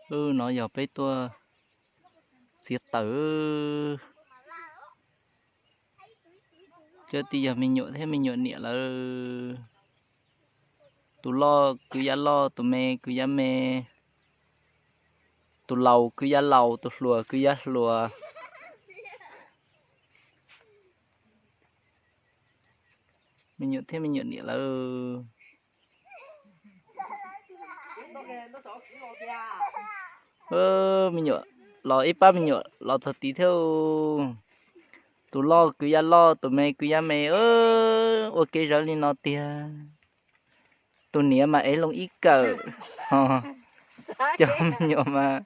Wb no yog peb tuaj txiav taws. Cov tij yog me nyuam thiab me nyuam niam lawv. Tus loj kwv yab loj, tus me kwv yab me, tus laus kwv yab laus, tus hluas kwv yab hluas. Me nyuam thiab me nyuam niam lawv. Me nyuam los ib pab me nyuam los txog tid thiab. Tus loj kwv yab loj, tus me kwv yab me, ua kev zawv li no tiag. Tus niam mas ev loo ib kawm, cov me nyuam mas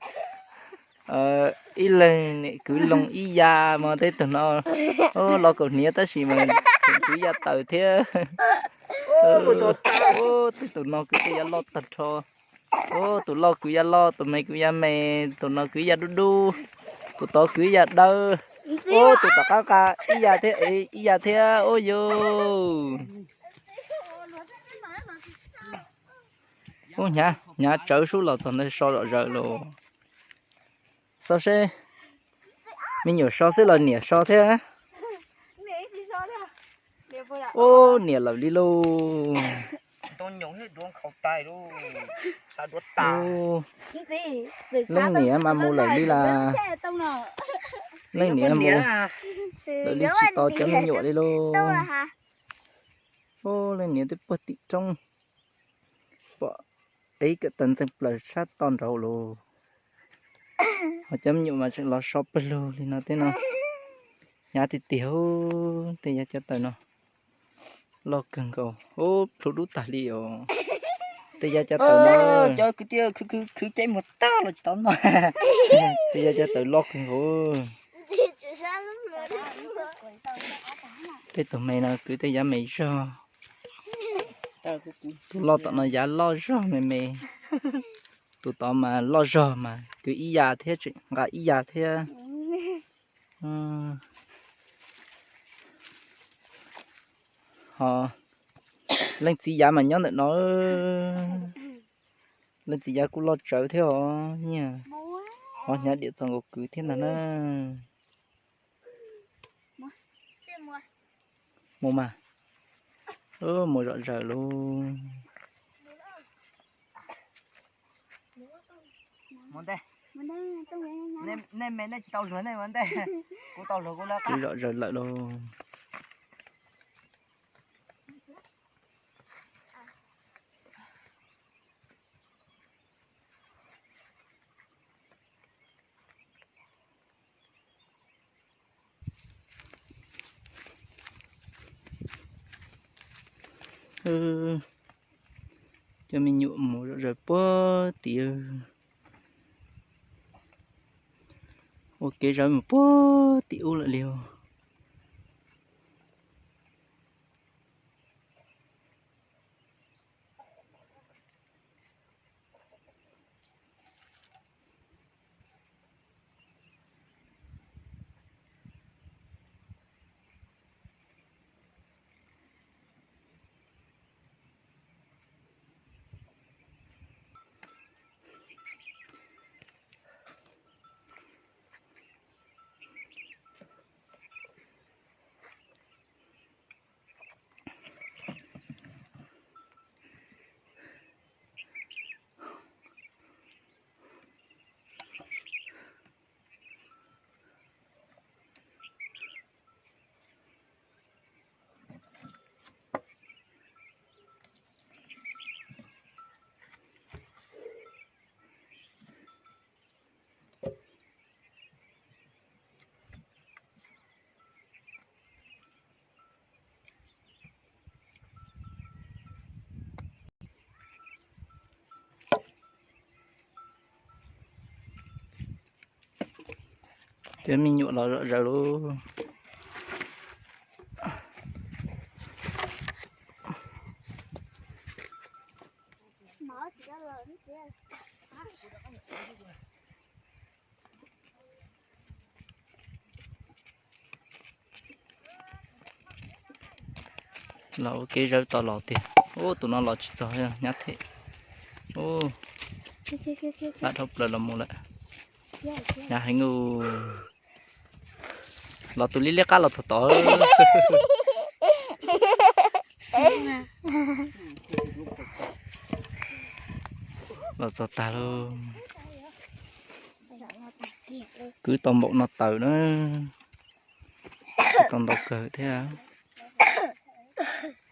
ib leeg niam kwv loo ib ya mas tej tug no los kaum hniav tab sis mas kwv ya taws thiab. Tej tus no kwv tej ya loj tag nrho. Tus loj kwv ya loj, tus me kwv ya me, tus no kwv ya dub dub, tus tod kwv ya dawb. Tus tom qab nqa ib ya thiab, ib ya thiab, ua yus. Ub, hnyav tsawv sub los txog ntawd so zom zaws los. Xav seb me nyuam so xwb los niam so thiab. Ub, niam lawm li lauj. Leej niam mas mus lawm li las. Leej niam mus lawm li tsis tos cov me nyuam li lauj. Ub, leej niam twb puag tim roob, pom peb kawm taws ntxeev plaws sab toj nraud lauj. Ho cov me nyuam mas tseem los so pawg lug li no thiab no. Hnyav tiag tiag, tej ya cov taws no loj kawg nkaus, ub, plhu dub tag li os. Tej ya cov taws no, cov kwv tij khwv ceb muag tag los tsis tau noj. Tej ya cov taws loj kawg nkaus. Tej tus me no kwv tej ya me zog. Tus loj tom no yav loj zog me me. Tus tod mas loj zog mas kwv ib ya thiab tseem nqa ib ya thiab. Ho leej txiv yav mas nyob ntawm no. Leej txiv yav kuj loj tsawv thiab os niag. Ho hnyav diam txog nkaus kwv thiab ntag na. Mus mas, mus zom zaws lauj. Nej me nej tsis tau luag nej ua ntej, kuv tau luag kuv lawv qab. Zom zaws lawm lauj. Cov me nyuam mus zom zaws puag tim, ua kev zawv mus puag tim ub lawm li os. Cov me nyuam los zom zaws lauj. Los ua kev zawv tos los tiag. Ub, tus no los tsis txog, nyab them. Ub, Lab dhau plaws los mus lawm. Hnyav heev ub. Los tus liab liab qab los txog tod. Los txog tag lauj. Kwv tau npaum no tawm na. Kwv tau ntau kawg thiab.